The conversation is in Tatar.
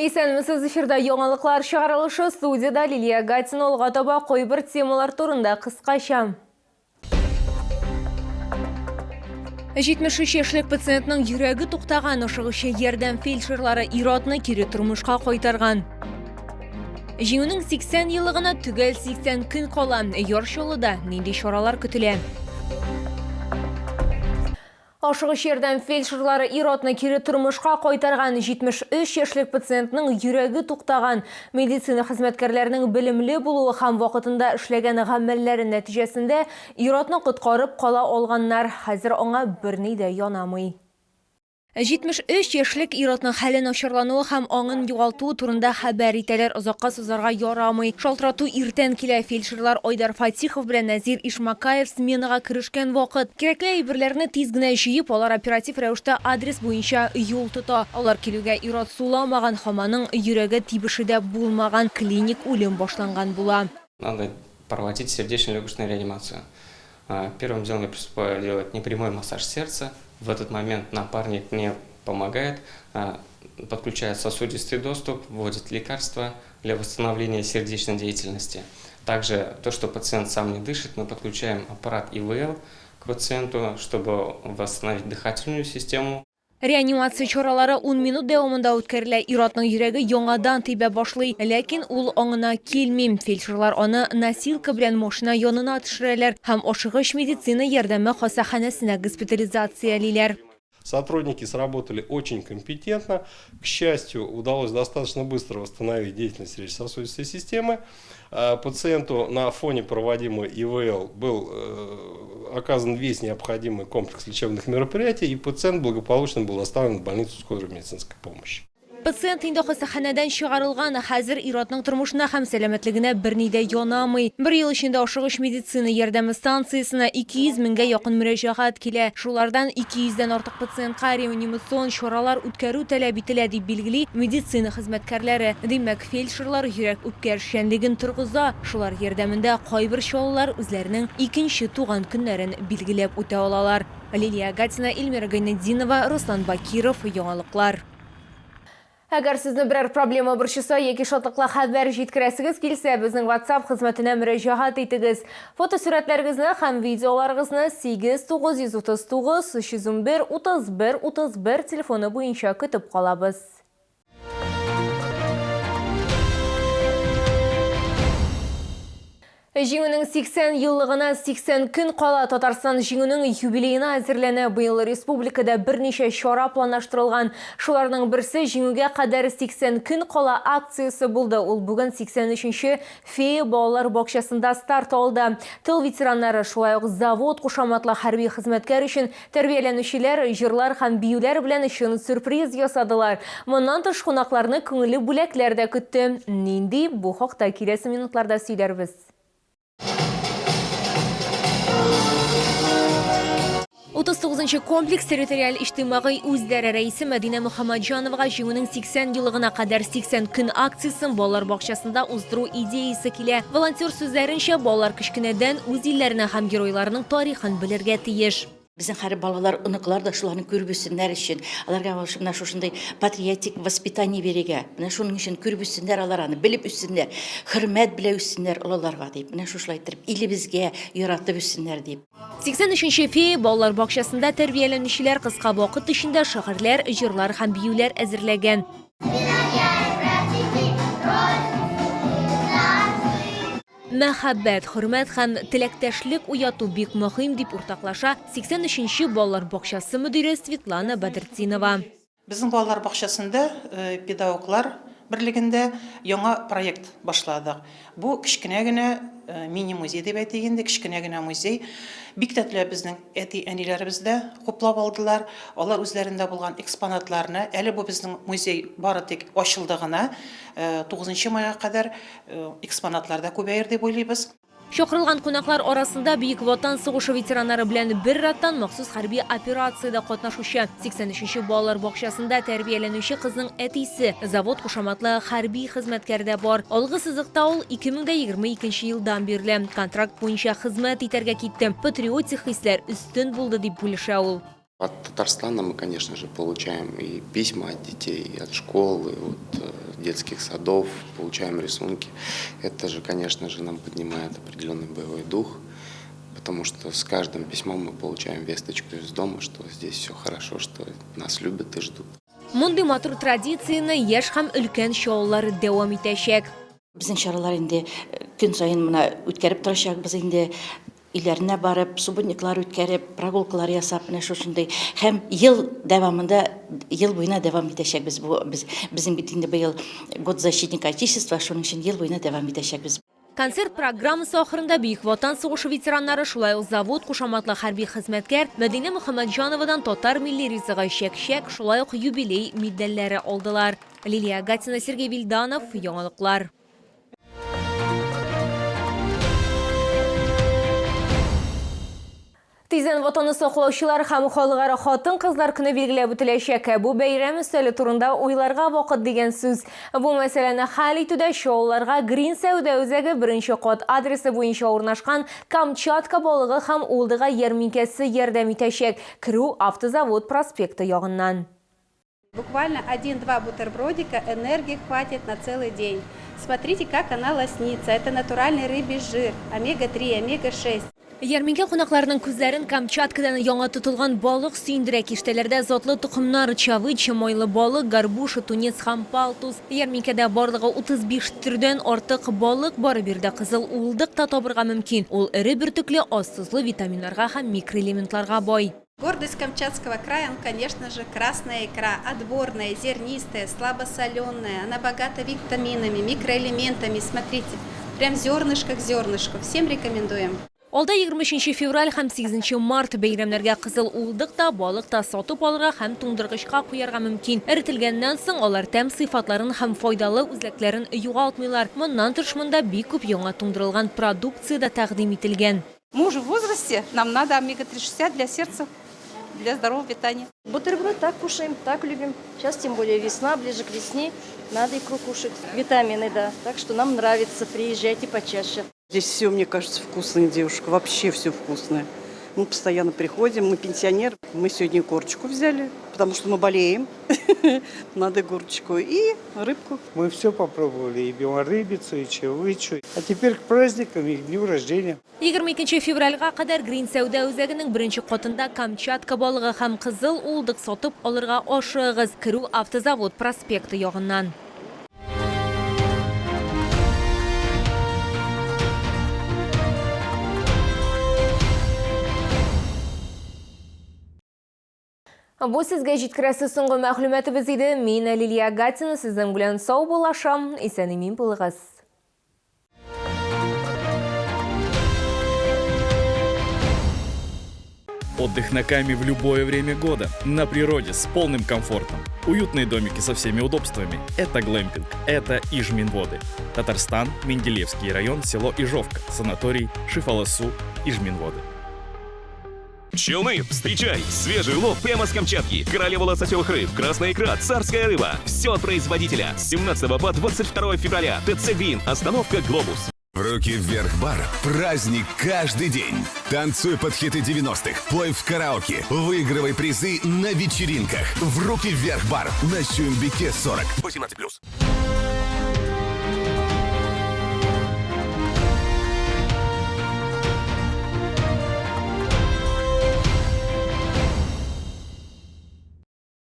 Исәнмесез, эфирда яңалыклар чыгарылышы, студиядә Лилия Гатина. Алга таба кайбер темалар турында кыскача. 73 яшьлек пациентның йөрәге туктаган, ашыгыч ярдәм фельдшерлары ир-атны кире тормышка кайтарган. Җиңүнең 80 еллыгына төгәл 80 көн кала. Яр Чаллыда нинди чаралар көтелә? Ашыгыч ярдәм фельдшерлары ир-атны кире тормышка кайтарган. 73 яшьлек пациентның йөрәге туктаган. Медицина хезмәткәрләренең белемле булуы һәм вакытында эшләгән гамәлләре нәтиҗәсендә ир-атны коткарып кала алганнар. Хәзер аңа берни дә янамый. 73 яшьлек ир-атның хәле начарлануы һәм аңын югалтуы турында хәбәр итәләр. Озакка сузарга ярамый. Шалтырату иртән килә. Фельдшерлар Айдар Фатихов белән Нәзир Ишмакаев сменага керешкән вакыт. Кирәкле әйберләрне тиз генә җыеп, алар оператив рәвештә адрес буенча юл тота. Алар килүгә ир-ат суламаган һәм аның йөрәге тибеше дә булмаган, клиник үлем башланган була. Надо проводить сердечно-легочную реанимацию. Первым делом я приступаю делать непрямой массаж сердца. В этот момент напарник мне помогает, подключает сосудистый доступ, вводит лекарства для восстановления сердечной деятельности. Также то, что пациент сам не дышит, мы подключаем аппарат ИВЛ к пациенту, чтобы восстановить дыхательную систему. Реанимация чаралары ун минут дәвамында үткәрелә. Ир-атның йөрәге яңадан тибә башлый, ләкин ул аңына килми. Фельдшерлар аны носилка белән машина янына төшерәләр һәм ашыгыч медицина ярдәме хастаханәсенә госпитализациялиләр. Сотрудники сработали очень компетентно. К счастью, удалось достаточно быстро восстановить деятельность сердечно-сосудистой системы. Пациенту на фоне проводимой ИВЛ был оказан весь необходимый комплекс лечебных мероприятий, и пациент благополучно был доставлен в больницу скорой медицинской помощи. Пациент инде хастаханәдән чыгарылган, хәзер ир-атның тормышына һәм сәламәтлегенә берни дә янамый. Бер ел эчендә ашыгыч медицина ярдәме станциясенә 200 меңгә якын мөрәҗәгать килә. Шулардан 200 дән артык пациентка реанимацион чаралар үткәрү таләп ителә, дип билгели медицина хезмәткәрләре. Димәк, Фельдшерлар йөрәк-үпкә эшчәнлеген торгыза, шулар ярдәмендә кайбер чаллылар үзләренең икенче туган көннәрен билгеләп үтә алалар. Лилия Гатина, Эльмира Гайнетдинова, Руслан Бакиров, Яңалыклар. Әгәр сезне берәр проблема борчыса яки шатлыклы хәбәр җиткерәсегез килсә, безнең WhatsApp хезмәтенә мөрәҗәгать итегез. Фотосурәтләрегезне һәм видеоларыгызны 8 939 311 31 31 телефоны буенча көтеп калабыз. Җиңүнең 80 еллыгына 80 көн кала. Татарстан Җиңүнең юбилеена әзерләнә. Быел республикада берничә чара планлаштырылган. Шуларның берсе Җиңүгә кадәр 80 көн кала акциясе булды. Ул бүген 83 нче Фея балалар бакчасында старт алды. Тыл ветераннары, шулай ук Завод кушаматлы хәрби хезмәткәр өчен Тәрбияләнүчеләр җырлар һәм биюләр белән чын сюрприз ясадылар. Моннан тыш, кунакларны күңелле бүләкләр дә көтте. Нинди? Бу хакта киләсе минутларда сөйләрбез. 39 нчы комплекс территориаль иҗтимагый үзидарә рәисе Мәдинә Мөхәммәтҗановага Җиңүнең 80 еллыгына кадәр 80 көн акциясен балалар бакчасында уздыру идеясе килә. Волонтер сүзләренчә, балалар кечкенәдән үз илләренә һәм геройларының тарихын белергә тиеш. Безнең хәрби балалар, оныклар да шуларны күреп үссеннәр өчен, аларга менә шушындый патриотик воспитание бирергә, менә шуның өчен күреп үссеннәр алар аны, белеп үссеннәр, хөрмәт белән үссеннәр олыларга дип, менә шушылай иттереп, илебезгә яратып үссеннәр дип. 83 нче Фея балалар бакчасында тәрбияләнүчеләр кыска вакыт эчендә шигырьләр, җырлар һәм биюләр әзерләгән. Мәхәббәт, хөрмәт һәм теләктәшлек уяту бик мөһим, дип уртаклаша 83 нче балалар бакчасы мөдире Светлана Бәдертдинова. Безнең балалар бакчасында педагоглар берлегендә яңа проект башладык. Бу кечкенә генә мини-музей дип әйтик инде, кечкенә генә музей. Бик тә теләп безнең әти-әниләребез дә хуплап алдылар. Алар үзләрендә булган экспонатларны, әле бу безнең музей бары тик ачылды гына, 9 майга кадәр экспонатлар да күбәер дип уйлыйбыз. Чакырылган кунаклар арасында Бөек Ватан сугышы ветераннары белән беррәттән махсус хәрби операциядә катнашучы, 83 нче балалар бакчасында тәрбияләнүче кызның әтисе, Завод кушаматлы хәрби хезмәткәр дә бар. Алгы сызыкта ул 2022 нче елдан бирле. Контракт буенча хезмәт итәргә киттем, патриотик хисләр өстен булды, дип бүлешә ул. От Татарстана мы, конечно же, получаем и письма от детей, и от школы, от э, детских садов, получаем рисунки. Это же, конечно же, нам поднимает определенный боевой дух, потому что с каждым письмом мы получаем весточку из дома, что здесь все хорошо, что нас любят и ждут. Мондый матур традицияне яшь һәм өлкән чаллылар дәвам итәчәк. Безнең чаралар инде көн саен менә үткәреп торачакбыз инде. Өйләренә барып, субботниклар үткәреп, прогулкалар ясап, менә шушындый. Һәм ел дәвамында, ел буена дәвам итәчәкбез бу. Без, безнең бит инде быел Год защитника Отечества, шуның өчен ел буена дәвам итәчәкбез. Концерт программасы ахырында Бөек Ватан сугышы ветераннары, шулай ук завод кушаматлы хәрби хезмәткәр Мәдинә Мөхәммәтҗановадан татар милли ризыгы чәк-чәк, шулай ук юбилей медальләре алдылар. Лилия Гатина, Сергей Вильданов, Яңалыклар. Тиздән Ватанны саклаучылар һәм Халыкара хатын-кызлар көне билгеләп үтеләчәк. Ә бу бәйрәм өстәле турында уйларга вакыт дигән сүз. Бу мәсьәләне хәл итүдә Чаллыларга Грин сәүдә үзәге беренче кат адресы буенча урнашкан Камчатка балыгы һәм Улдыга ярминкәсе ярдәм итәчәк. Керү Автозавод проспекты ягыннан. Буквально один-два бутербродика энергии хватит на целый день. Смотрите, как она лоснится. Это натуральный рыбий жир, омега-3, омега-6. Ярминкә кунакларының күзләрен Камчаткадан яңа тотылган балык сөендерә. Киштәләрдә затлы токымнар, чавыча, майлы балык, горбуша, тунец һәм палтус. Ярминкәдә барлыгы 35 төрдән артык балык бар. Биредә кызыл уылдык та табырга мөмкин. Ул эре бөртекле, аз тозлы, витаминнарга һәм микроэлементларга бай. Гордость Камчатского края, он, конечно же, красная икра, отборная, зернистая, слабосоленая. Она богата витаминами, микроэлементами. Смотрите, прям зернышко к зернышку. Всем рекомендуем. Алда 23 февраль һәм 8 март бәйрәмнәргә кызыл уылдык та, балык та сатып алырга һәм туңдыргычка куярга мөмкин. Эретелгәннән соң алар тәм сыйфатларын һәм файдалы үзлекләрен югалтмыйлар. Моннан тыш монда бик күп яңа туңдырылган продукция дә тәкъдим ителгән. Мы уже в возрасте, нам надо омега-3,60 для сердца, для здорового питания. Бутерброд так кушаем, так любим. Сейчас тем более весна, ближе к весне, надо икру кушать. Витамины, да. Так что нам нравится, приезжайте почаще. Здесь все, мне кажется, вкусное, девушка. Вообще все вкусное. Мы постоянно приходим, мы пенсионеры. Мы сегодня корочку взяли, потому что мы болеем. Надо горочку и рыбку. Мы все попробовали, и белорыбицу, и чавычу. А теперь к праздникам и к дню рождения. 22 февральгә кадәр Грин сәүдә үзәгенең беренче катында Камчатка балыгы һәм кызыл уылдык сатып алырга ашыгыгыз. Керү Автозавод проспекты ягыннан. Бу сезгә җиткерәсе соңгы мәгълүматыбыз иде. Мин Лилия Гатина сезнең белән саубуллашам. Исән-имин булыгыз. Отдых на Каме в любое время года. На природе с полным комфортом. Уютные домики со всеми удобствами. Это глэмпинг. Это Ижминводы. Татарстан, Менделеевский район, село Ижовка. Санаторий Шифаласу, Ижминводы. Челны, встречай! Свежий улов прямо с Камчатки. Королева лососевых рыб, красная икра, царская рыба. Все от производителя. С 17 по 22 февраля. ТЦ «Грин». Остановка «Глобус». В руки вверх бар. Праздник каждый день. Танцуй под хиты 90-х, пой в караоке, выигрывай призы на вечеринках. В руки вверх бар на Сюмбике 40. 18+.